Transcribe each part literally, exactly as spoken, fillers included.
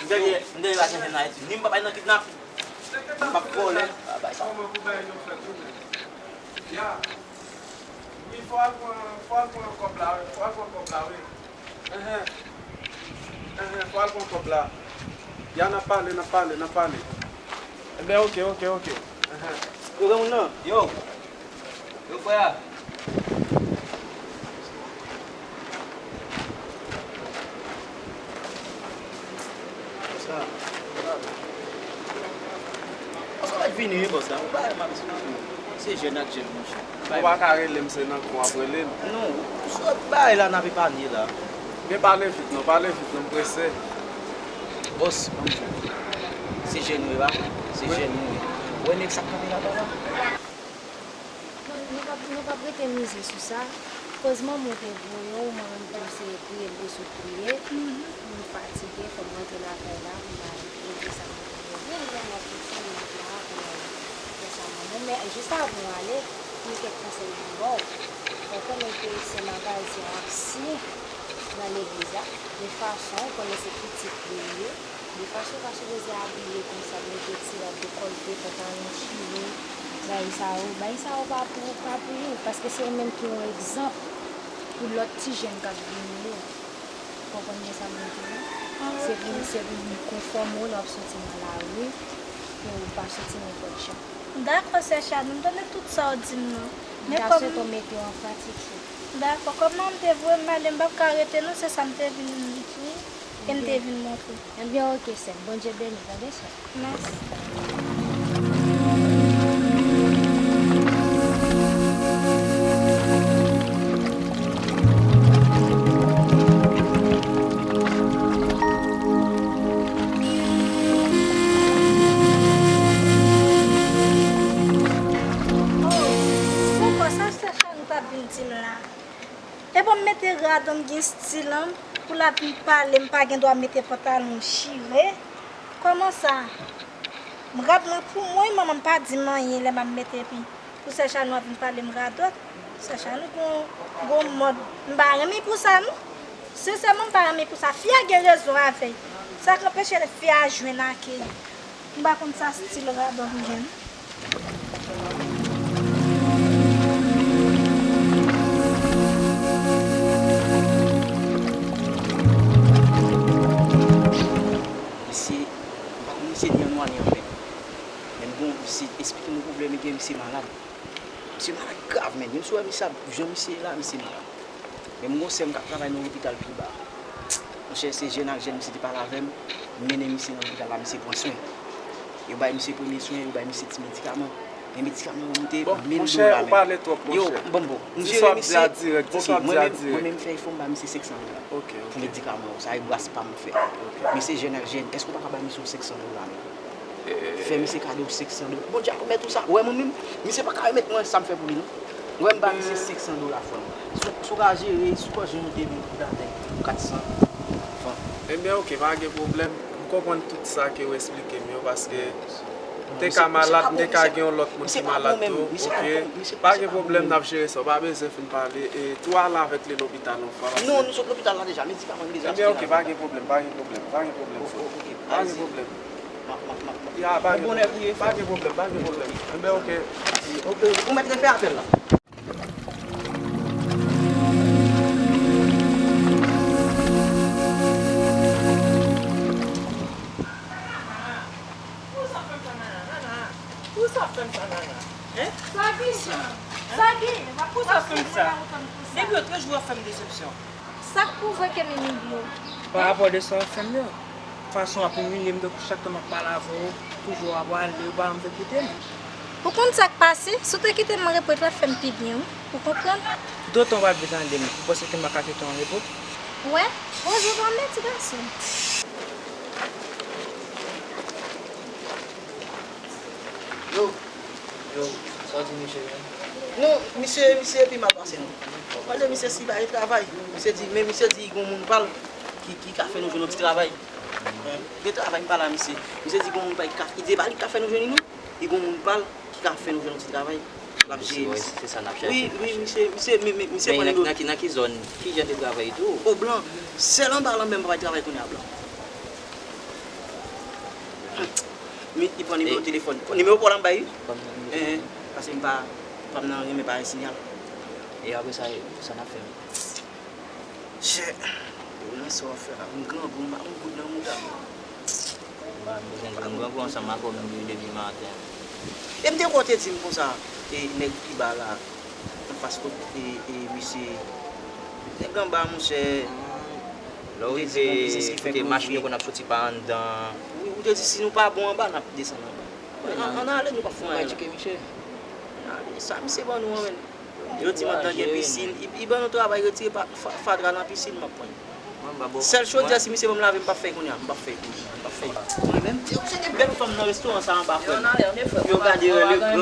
M tande, m tande pa chanje nan Ayiti. Ni m p ap al nan kidnapin. M p ap vòlè. M p ap bay sa. Kòman pou bagay yo fèt, wi, men? Ya. Wi, fò al pran, fò al pran kòb la, wi. Fò al pran kòb la, wi. Enhen. Enhen, fò al pran kòb la. Ya, n ap pale, n ap pale, n ap pale. Enben, oke, oke, oke. Enhen. Yo, granmoun nan. Yo. Yo, frè a. Bòs la. Bòs la pa t vini, wi, bòs la. Ou pa wè m ap esplike w. Se jèn ak jèn, monchè. Ou pa ka rele m, se nan kou w ap rele m. Non, sou bagay la n ap epanye la. Men pale vit non, pale vit non, m prese. Bòs, ban m di w. Se jèn nou ye, pa? Se jèn nou ye. Ou wè nèg sa k kanpe la, pa la? Nou p ap, nou p ap rete mize sou sa. Koz manman w te voye w, mwen menm tou se kriye m te sot kriye. Mwen fatige, fò m rantre lakay la pou m al regle sa mwen te voye. Vin lè m ap fonksyone la pou mwen fè sa mwen menm. Men jis avan w ale, gen kèk konsèy pou m ba w. Ou konnen ke sè Magali se yon ansyen nan legliz la. De fason, ou konnen se pitit li ye. De fason w pa sipoze abiye konsa, mete ti rad dekòlte, pantalon chire, bagay sa yo. Bagay sa yo pa pou, pa pou ou, paske se ou menm ki yon egzanp pou lòt ti jèn k ap vini yo. Ou konprann byen sa m vle di w lan? Se pou, se pou w konfòme w lè w ap soti nan lari, pou w pa soti nenpòt jan. Dakò, sè Chanou, m tande tout sa w di m nan. Men kòm. M ta swete w mete yo an pratik, cheri. Dakò, kòm manman m te voye m ale, m p ap ka rete non, se sa m te vin di w. E m te vin montre. Ebyen, oke, sè m. Bondye beni w, tande, sè m. Mèsi. Oh, poukò sa sè Chanou t ap vin di m la? Epa m mete rad an m gen stil an m, pou l ap vin pale m pa gen dwa mete pantalon chire? Kòman sa? M rad lan pou mwen, manman m pa di m anyen lè m ap mete epi pou sè Chanou ap vin pale m radòt. Sè Chanou gon, gon mòd. M pa renmen pou sa non. Sensèman, m pa renmen pou sa. Fi a gen rezon avè l. Sa k anpeche fi a jwenn ake. M pa konn sa stil radòt m gen. Misye, m pa konn misye ni an nwa ni an vè. Men bon, misye esplike m yon pwoblèm li gen, misye malad. Misye malad grav, men. Menm si w wè misye ap, jan misye ye la, misye malad. Men m gon sè m k ap travay nan lopital pi ba. Monchè, se jèn ak jèn misye te pale avè m, m mennen misye nan lopital la, misye pran swen. Yo bay misye premye swen, yo bay misye ti medikaman. Men medikaman yo moute mil dola, men. Bon, monchè, ou pale twòp, monchè. Yo, bon, bon, m jere misye. Di sa w ap di a dirèk, di sa w ap di a dirèk. Mwen menm, mwen menm fè efò m ba misye senk san dola. Ok, ok. Pou medikaman yo, sa e bras pa m fè. Ok. Men se jèn ak jèn, èske w pa ka bay misye yon senk san dola, men? Fè misye kado senk san dola. Bondye ap remèt ou sa. Ou wè mwen menm, misye pa ka remèt mwen sa m fè pou li non. Ou wè m ba misye senk san dola frè m. Si w, si w ka jere, si w ka jere yon demi pou laten, kat san frank. Ebyen, oke, pa gen pwoblèm. M konprann tout sa ke w esplike m yo, paske m te ka malad, m te ka gen yon lòt moun ki malad tou. Oke, pa gen pwoblèm, n ap jere sa. Ou pa bezwen fin pale. E tou ale avèk li lopital yon fwa. Non, nou sot lopital la deja. Medikaman yo deja. Ebyen, oke, pa gen pwoblèm, pa gen pwoblèm, pa gen pwoblèm. Pa gen pwoblèm. Ya, pa gen pwoblèm, pa gen pwoblèm, pa gen pwoblèm. Enben, oke. Ou mèt refè apèl la. Pousa fè m sa, Nana, Nana. Pousa fè m sa, Nana. Hein? Sa ki? Sa ki? Pousa fè m sa. Depi otrè jou w ap fè m desepsyon. Sa k pwouve ke m imilye w? Pa rapò de sa w ap fè m yo. Fason w ap imilye m, tankou chak tan m ap pale avè w, toujou w ap rale, ou pa janm vle koute m. Ou konn sa k pase? Si w te kite m an repo, t ap fè m pi byen, wi. Ou konprann? Dotan w pa t vle tande m, ou panse ke m pa ka kite w an repo? Wè, poze w pa m, ti gason. Sa w di misye menm? Non, misye, misye pi mal pase nou. Mande misye si li pa gen travay. Misye di, men misye di li gen yon moun pa l ki, ki ka fè nou jwenn yon ti travay. Gen travay, m pale a misye. Misye di gen yon moun pa l ki ka, li di e pa li ki ka fè nou jwenn li non. Li gen yon moun pa l ki ka fè nou jwenn yon ti travay. L ap jere misye. Se sa n ap chache. Wi, wi, misye, misye, men, men, misye konnen nan, nan ki, nan ki zòn, ki jan de travay tou? O blan. Sèl anba lanmè m pa bay travay kounye a blan. Men li pran nimewo telefòn. Nimewo pa w la m bay wi. Enhen. Paske m pa, pa m nan renmen bay sinyal. E apre sa, sa n ap fè? Chè, yo nan sa w ap fè la, m grangou, m pa yon goud nan mouda m. M pa bezwen di m grangou ansanm ak ou menm depi maten. E m te kwè w te di m konsa, e nèg Kiba la, anfas kot, e, e misye, nèg anba, monchè. Lè w rive kote machin yo konn ap soti pa anndan. Wi, ou te di si nou pa bon anba, n ap desann anba. Ann ale, nou p ap fè anyen la. Ann ale, sa misye ban nou an menm. Yo di m anndan gen pisin. Li, li ban nou travay, retire pa, fa-, fatra nan pisin, m ap pran. Sèl chodyè, si misye ban m lave, m p ap fè l kounye a. M p ap fè l kounye a. M p ap fè l. Mwen menm, yo se de bèl fanm nan restoran sa anba, frè m. Yo gade le gran,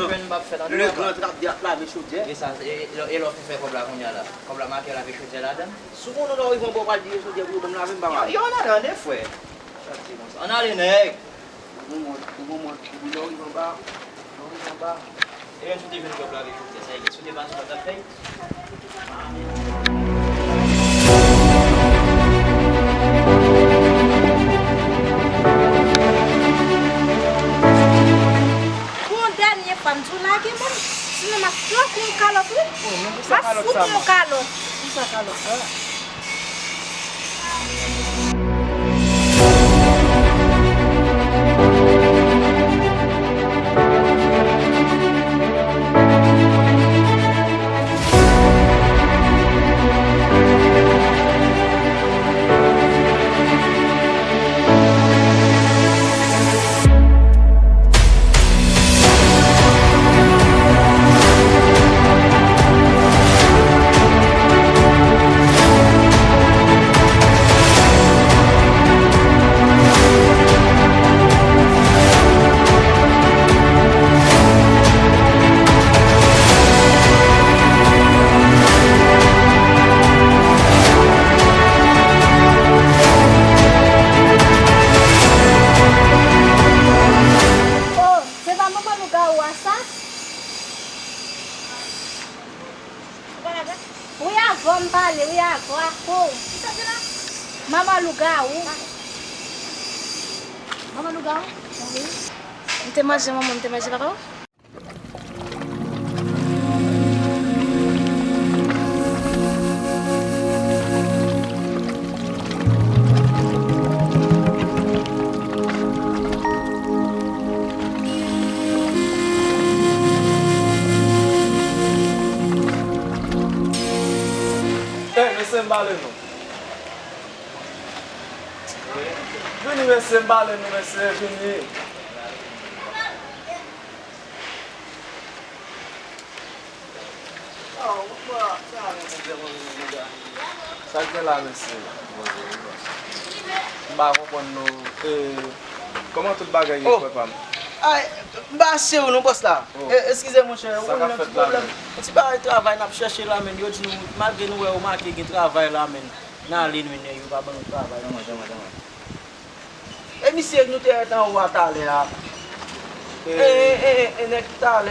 le gran trap de ap lave chodyè. E sa, e, e lè w fin fè kòb la kounye a la? Kòb la make lave chodyè ladan l? Si w konnen lè w rive anba, w pral vire chodyè pou yo ban m lave, m pa pral. Yo, yo ann ale anndan, frè. Sa di konsa. Ann ale, nèg. Ou gon mòd, ou gon mòd, ou lè w rive anba, lè w rive anba. E menm si w te jwenn kòb la avèk chodyè, sa e gen. Si w te pa sou pa t ap fè. Pou yon dènye fwa, m di w lage mwen. Sinon, m ap flanke yon kalòt, wi. M ap fout yon kalòt. Pou sa kalòt sa? Oh, se pa manman lougawou a sa? Wi, avè m pale, wi, avè w, ak ou. Manman lougawou. Manman lougawou? Wi. M te manje manman, m te manje papa w? Ey, mesye, m pale nou. Vini, mesye, m pale nou, mesye, vini. Sa k gen la, mesye? M pa konprann nou. E, kòman tout bagay ye, frè pa m? Ay, m pa sere w non, bòs la. E, eskize, monchè, ou konn yon ti pwoblèm. Yon ti bagay travay n ap chèche la, men yo di nou, malgre nou wè ou make gen travay la, men n ale, men nèg yo pa ban nou travay. E misye nou te wè t anwo a talè a. E, e, e, e, nèg talè.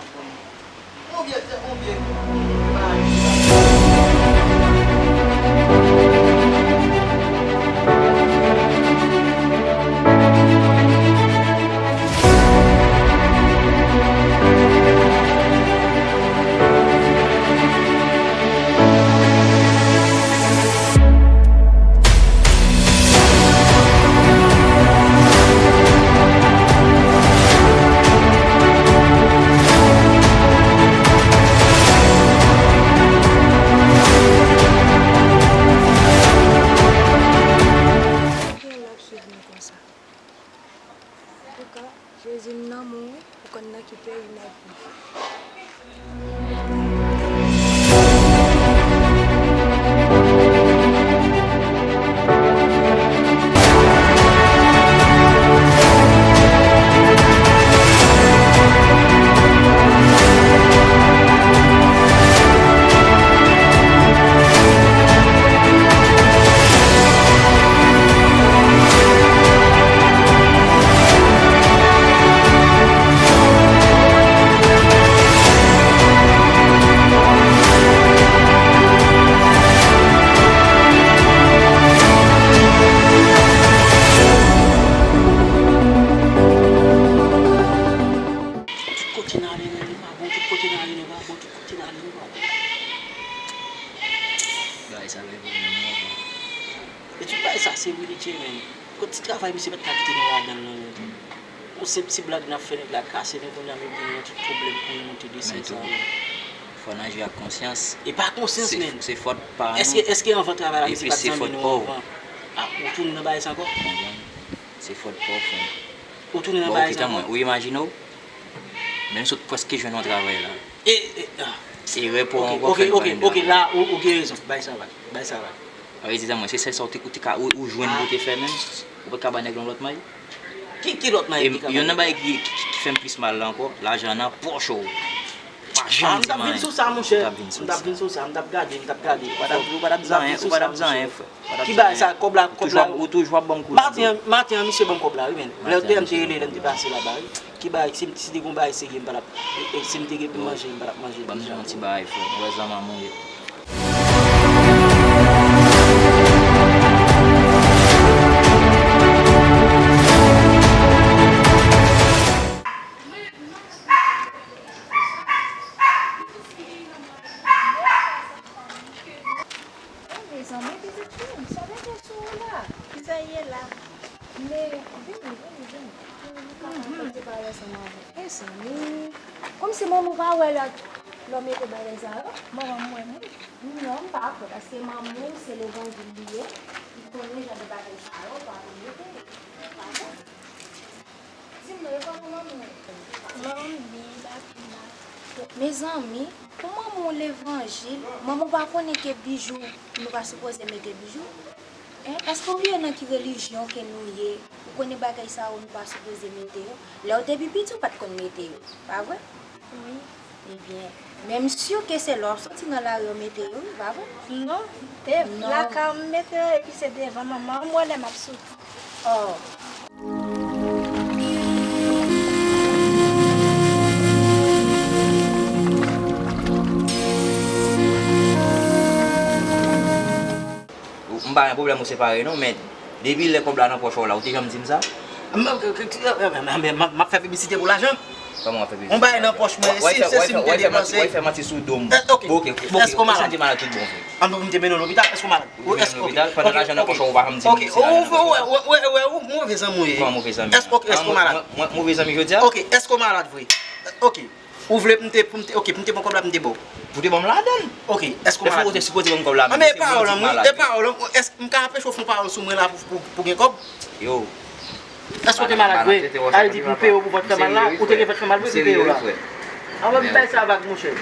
Konbyen se konbyen? Poukisa l ap swiv nou konsa? Antouka, Jezi m nan men w wi, ou konn nan ki peyi n ap viv. Mesye pa t ka kite nou ladan l non, non. Yon senp ti blag n ap fè, nèg la kase nou, kounye a nou gen yon tout pwoblèm pou nou moute desann sa yo. Fò n aji ak konsyans. E pa konsyans, men. Se fòt pa nou. Èske, èske anvan travay la, misye pa t zanmi nou anvan? A, ou tounen nan bagay sa ankò? Se fòt pa w, frè m. Ou tounen nan bagay sa ankò? Ou imajine w? Men m sot prèske jwenn yon travay la. E, e, a. Erè pa w ankò, frè m, pa vin dèranj mwen. Ok, ok, la, ou, ou gen rezon. Bay sa vag. Bay sa vag. Sa vle di, zanmi, se sèl sa ou te, ou te ka, ou, ou jwenn pou te fè menm? Ou pa t ka ba nèg la yon lòt may? Ki, ki lòt may ki ka ba nèg la? Youn nan bagay ki, ki, ki fè m plis mal la ankò, lajan nan pòch ou. Pa janm di m anyen. M t ap vin sou sa, monchè. M t ap vin sou sa. M t ap vin sou sa, m t ap gade, m t ap gade. Ou pa t ap, ou pa t ap di anyen, ou pa t ap di anyen, frè. Ki bagay sa, kòb la, kòb la? Ou toujou ap ban m kou nan do. Maten an, maten an, misye ban m kòb la, wi, men. Lè, lè m te rele l, lè m te pase laba, wi. Ki bagay, si, si te gen bagay serye, m pa t ap, e, e, si m te gen pou manje, m pa t ap manje l deja. Ban m di yon ti bagay, frè. Ou wè zanmi m ou ye. Oh, mezanmi, pitit fi m, sa mete sou ou la? Kisa ye la? Men, vini, vini, vini. Pou nou ka pale ansanm avè w. Mezanmi, kòmsi manman w pa wè lè, lè w mete bagay sa yo? Manman m wè m, wi. Non, m pa kwè, paske manman w se levanjil li ye. Li konnen jan de bagay sa yo, pa pou mete. Pa bon? Di m non, e kòman manman w? Manman m byen, papi la. Mezanmi, pou manman w levanjil, manman w pa konnen ke bijou, nou pa sipoze mete bijou? Hein? Èske w bliye nan ki relijyon ke nou ye? Ou konnen bagay sa yo, nou pa sipoze mete yo. Lè w te pi piti, ou pa t konn mete yo, pa vre? Wi. Ebyen, men m si ke se lè w ap soti nan lari w mete yo, wi, pa vre? Non, e lakay ou m mete yo, epi se devan manman an m wè lè m ap soti. Oh. M pa gen pwoblèm ou separe non, men depi lè kòb la nan pòch ou la, ou te janm di m sa? M, m, m, m, m ap fè piblisite pou lajan. Kòman w ap fè piblisite pou lajan? On bagay nan pòch mwen, si, se si m te depanse. W ap fè manti sou do m. Eh, ok. Bon, ok, ok, ok. Èske w malad? Ou santi malad tout bon vre. An, m te mennen w lopital, èske w malad? Ou te mennen w lopital, pandan lajan nan pòch ou, ou pa janm di m si lajan nan pòch ou. Ok, ok, ok. Ou, ou, ou, ou, ou, ou, ou move zanmi w ye. Kòman move zanmi? Èske, ok, èske w malad? Mwen, mwen, mwen move zanmi jodi a? Ok, èske w malad vre? Ok. Ou vle pou m te, pou m te, ok, pou m te pran kòb la, pou m te ba w? Pou te ban m ladan l. Ok, èske w malad? Ou te sipoze ban m kòb la, men se mwen ki malad. E pawòl an, wi, e pawòl an, èske m ka anpeche w fè yon pawòl sou mwen la pou, pou, pou gen kòb? Yo. Èske w te malad vre? Sa vle di pou peye w pou vant fè mal la, ou te gen vant fè mal vre pou peye w la? Anben m bay sa vag, monchè.